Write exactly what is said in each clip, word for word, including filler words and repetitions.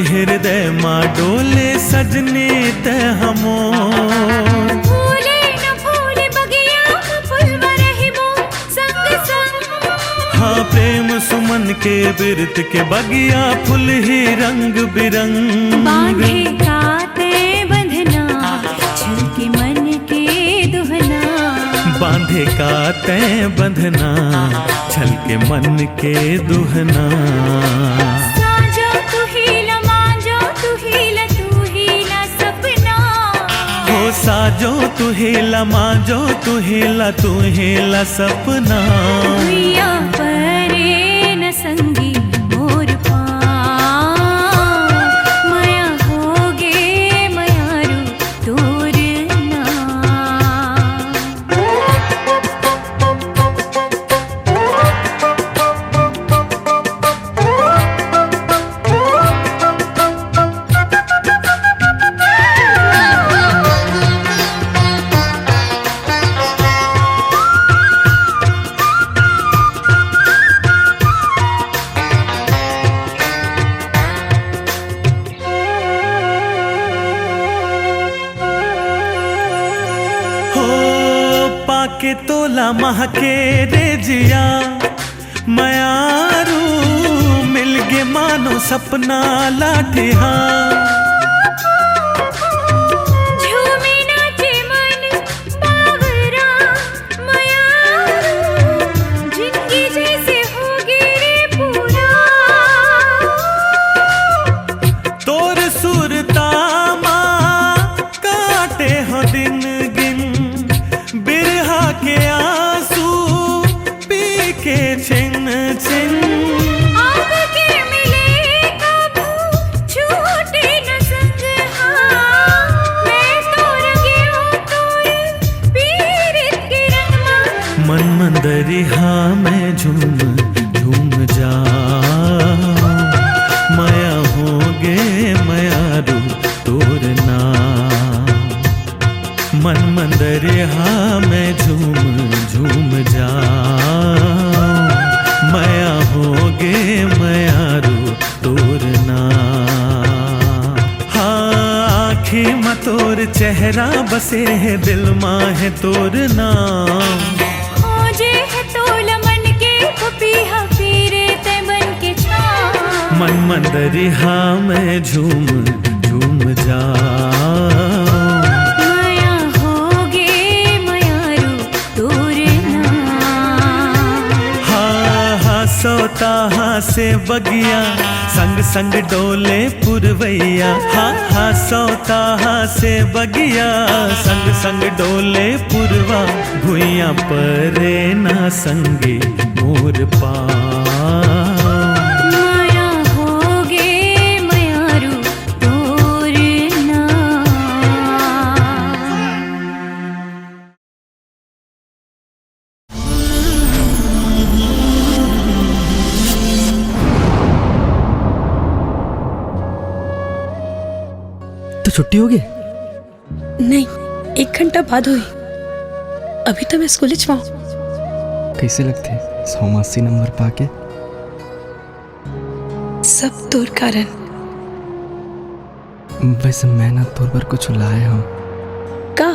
हृदय मा डोले सजनी तैं हमोर। फूले न फूले बगिया म फुलवा रहिबो संग संग। हाँ, प्रेम सुमन के बिरत के बगिया फुलही रंग बिरंग। बांधे का तैं बंधना छलके मन के दुहना। बांधे का तैं बंधना छलके मन के दुहना। साँझो तुही ला माँझो तुही ला तुही ला सपना। हो साँझो तुही ला माँझो तुही ला तुही ला सपना। भुइयाँ परे न संगी मोर पाँव। मया होगे मयारू तोर नाम। हो पाके तोला महके रे जिया, मयारू मिलगे मानो सपना लाठे हा। झूमे नाचे मन बावरा, मयारू जिंदगी जैसे होगे रे पूरा। तोर सुरता मा काटे हो दिन गिन, बिरहा के आंसू पी के छिन छिन। अब के मिले कभू छूटे न संग हाँ, मैं तो रंगे हूँ तोर पीरित के रंग मा। मन मंदरिहा में झूम झूम जाओ, मया होगे मयारू तोर नाम। मन मंदरिहा में झूम झूम जाओ, मया होगे मयारू तोर नाम। हाँ, आँखी म तोर चेहरा बसे हे, दिल मा हे तोर नाम। खोजे हे तोला मन के पपीहा, फिरे तैं बन के छाँव। मन मंदरिहा में झूम झूम जाओ। मया होगे मयारू तोर नाम। हाँ, हाँ, सोता हाँ से बगिया, संग संग डोले पुरवैया। हाँ, हाँ, सोता हाँ से बगिया, संग संग डोले पुरवा। भुइयां परे ना संगे मोर पाँव। मया होगे मयारू तोर नाम। तो छुट्टी होगे? नहीं, एक घंटा बाद होही। अभी तो मैं स्कूल च हँव। कइसे लगथे सौ मा अस्सी नंबर पाके? सब तोर कारण। वैसे मैं ना तोर बर कुछ लाए हँव। का?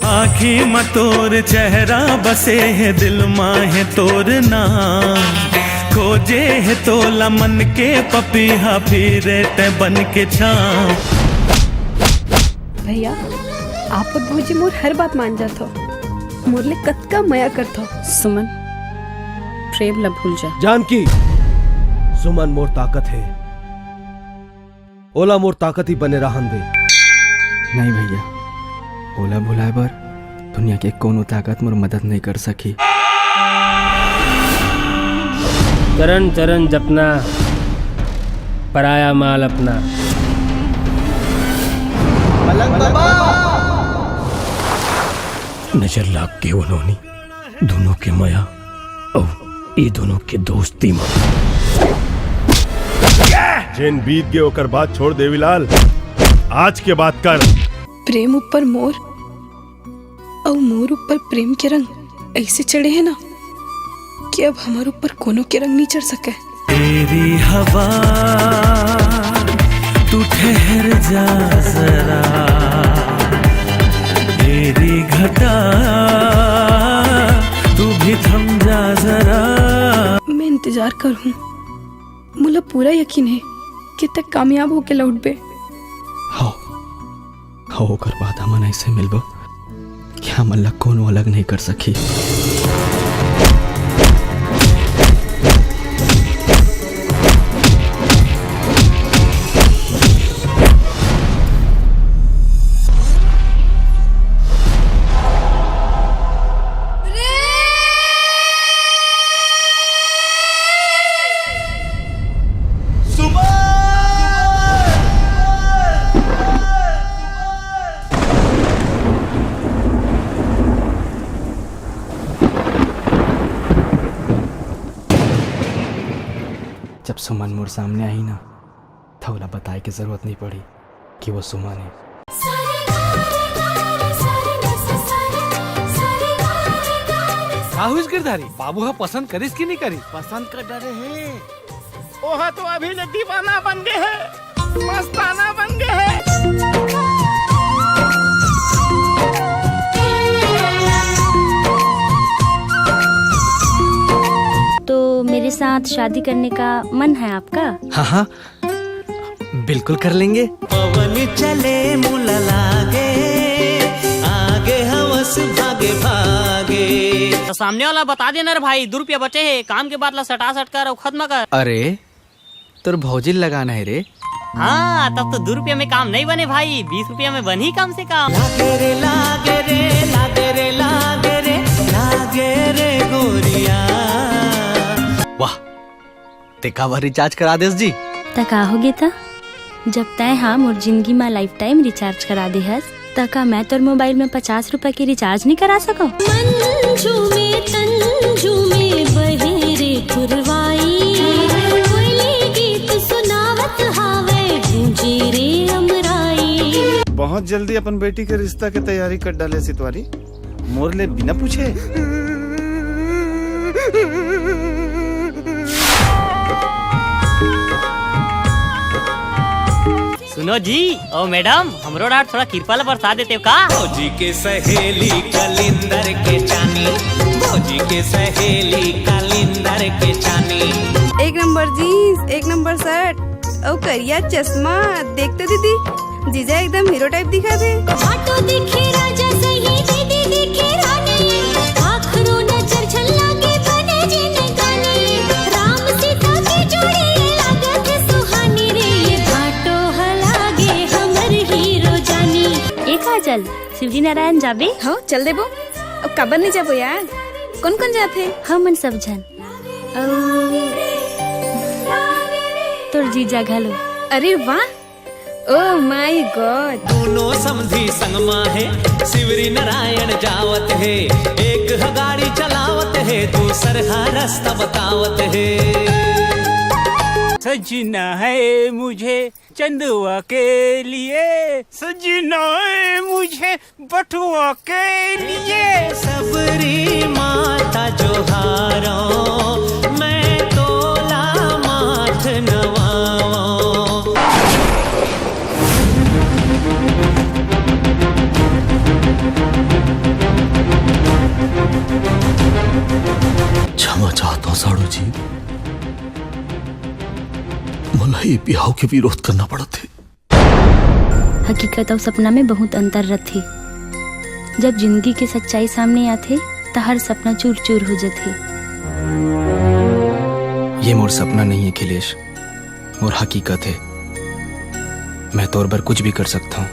आँखी म तोर चेहरा बसे हे, दिल म हे तोर नाम। खोजे हे तोला मन के पपीहा, फिरे तैं बन के छाँव। भैया, आप अउ भौजी मोर हर बात मान जाथव, मोर ले कतका मया करथव। सुमन, प्रेम ला भूल जा। जानकी, सुमन मोर ताकत हे। ओला मोर ताकत ही बने रहन दे। नहीं भैया, ओला भुलाए बर दुनिया के कोनो ताकत मोर मदद नहीं कर सकी। चरण चरण जपना, पराया माल अपना। नजर लाग गे ओ नोनी, दूनों के मया अउ ए दूनों के दोस्ती म। जेन बीत गे ओकर बात छोड़ देवीलाल, आज के बात कर। प्रेम ऊपर मोर अउ मोर ऊपर प्रेम के रंग अइसे चढ़े हे ना कि अब हमर ऊपर कोनो के रंग नइ चढ़ सकय। तेरी हवा तू ठहर जा जरा, मेरी घटा, तू भी थम जा जरा। मैं इंतजार करहूँ। मोला पूरा यकीन हे कि तैं कामयाब होके लौटबे। हव, हव, ओकर बाद हमन अइसे मिलबो कि हमन ला कोनो अलग नहीं कर सकही। जब सुमन मोर सामने आही ना, त ओला बताए के जरूरत नहीं पड़ी कि वो सुमन है। का होइस गिरधारी, बाबू ह पसंद करिस कि नहीं करिस? पसंद कर डरे हे। ओहा तो अभी ले दीवाना बन गे हे, मस्ताना बन गे हे। तो मेरे साथ शादी करने का मन है आपका? हाँ, हाँ, बिल्कुल कर लेंगे। पवन चले मुला लागे, आगे हवस भागे भागे। तो सामने वाला बता देना रे भाई, दू रुपया बचे हे, काम के बाद ला सटा सट कर अउ खत्म कर। अरे, तोर भौजी ल लगाना है रे। हाँ, तब तो दू रुपया में काम नहीं बने भाई, बीस रुपया में बनही कम से कम। लागे रे, लागे रे, लागे रे, लागे रे, लागे रे गोरिया। वाह, ते काबर रिचार्ज करा देस जी? त का होगे त? जब तैं हा मोर जिंदगी मा लाइफ टाइम रिचार्ज करा दे हस, त का मैं तोर मोबाइल में पचास रुपए के रिचार्ज नहीं करा सकव? मंजू में तंजू में बहे रे पुरवाई, कोयली गीत सुनावत हावे, गूंजे रे अमराई। बहुत जल्दी अपन बेटी के रिश्ता के तैयारी कर डाले सितवारी, मोर ले बिना पूछे। सुनो जी, ओ मैडम, हमरो डार थोड़ा किरपा ला बरसा देते हो का? भौजी के सहेली कलिंदर के चानी, भौजी के सहेली कलिंदर के चानी। एक नंबर जींस, एक नंबर शर्ट, अउ करिया चश्मा, देख तो दीदी, जीजा एकदम हीरो टाइप दिखत हे। भाटो दिखे राजा सही, दीदी दिखे रानी, आखरो नजर झल्ला के बने जिंदगानी। राम सीता के जोड़ी लागत सुहानी रे, ये भाटो ह लागे हमर हीरो जानी। ए काजल, शिवरी नारायण जाबे? हाँ, चल देबो। अब काबर नहीं जाबो यार? कौन कौन जाथे? हमन सब झन। अउ तोर जीजा घलो। अरे वाह, Oh my God। दूनों समधी संग मा हे, शिवरी नारायण जावत हे। एक ह गाड़ी चलावत हे, दूसर ह रस्ता बतावत हे। सजना है मुझे चंदवा के लिए, सजना है मुझे बटुआ के लिए। सबरी माता जोहारो, मैं तोला माथ नवाओ। क्षमा चाहता हूँ साड़ू जी, मोला ये बिहाव के विरोध करना पड़त हे। हकीकत अउ सपना में बहुत अंतर रथे। जब जिंदगी के सच्चाई सामने आथे, त हर सपना चूर-चूर हो जथे। ये मोर सपना नहीं है अखिलेश, मोर हकीकत है। मैं तोर बर कुछ भी कर सकता हूँ।